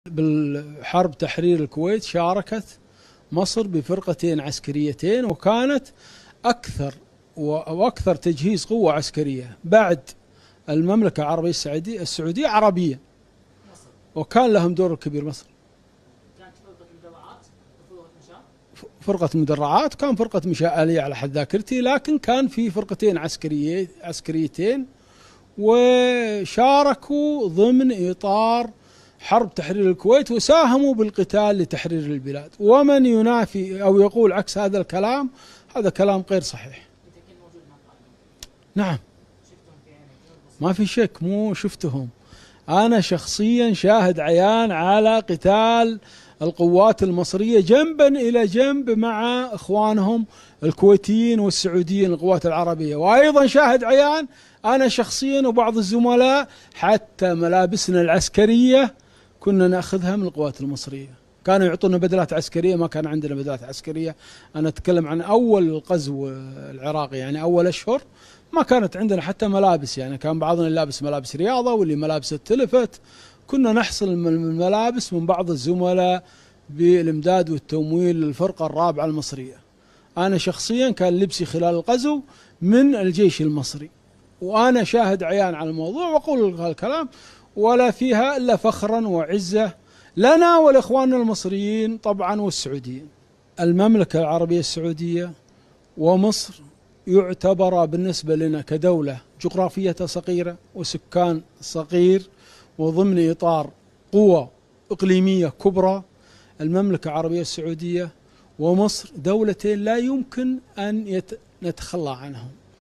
بالحرب تحرير الكويت شاركت مصر بفرقتين عسكريتين، وكانت أكثر وأكثر تجهيز قوة عسكرية بعد المملكة العربية السعودية عربية، وكان لهم دور كبير. مصر كانت فرقة مدرعات وفرقة مشاة، فرقة مدرعات، كان فرقة مشاة آلية على حد ذاكرتي، لكن كان في فرقتين عسكريتين وشاركوا ضمن إطار حرب تحرير الكويت وساهموا بالقتال لتحرير البلاد. ومن ينافي أو يقول عكس هذا الكلام هذا كلام غير صحيح. نعم، ما في شك، مو شفتهم، أنا شخصيا شاهد عيان على قتال القوات المصرية جنبا إلى جنب مع إخوانهم الكويتيين والسعوديين القوات العربية، وأيضا شاهد عيان أنا شخصيا وبعض الزملاء حتى ملابسنا العسكرية كنا نأخذها من القوات المصرية، كانوا يعطونا بدلات عسكرية، ما كان عندنا بدلات عسكرية. أنا أتكلم عن أول الغزو العراقي، يعني أول أشهر ما كانت عندنا حتى ملابس، يعني كان بعضنا لابس ملابس رياضة واللي ملابسه تلفت، كنا نحصل الملابس من بعض الزملاء بالإمداد والتمويل للفرقة الرابعة المصرية. أنا شخصيا كان لبسي خلال الغزو من الجيش المصري، وأنا شاهد عيان على الموضوع وأقول هالكلام ولا فيها إلا فخرا وعزة لنا ولإخواننا المصريين طبعا والسعوديين. المملكة العربية السعودية ومصر يعتبر بالنسبة لنا كدولة جغرافيتها صغيرة وسكان صغير وضمن إطار قوى إقليمية كبرى، المملكة العربية السعودية ومصر دولتين لا يمكن أن نتخلى عنهم.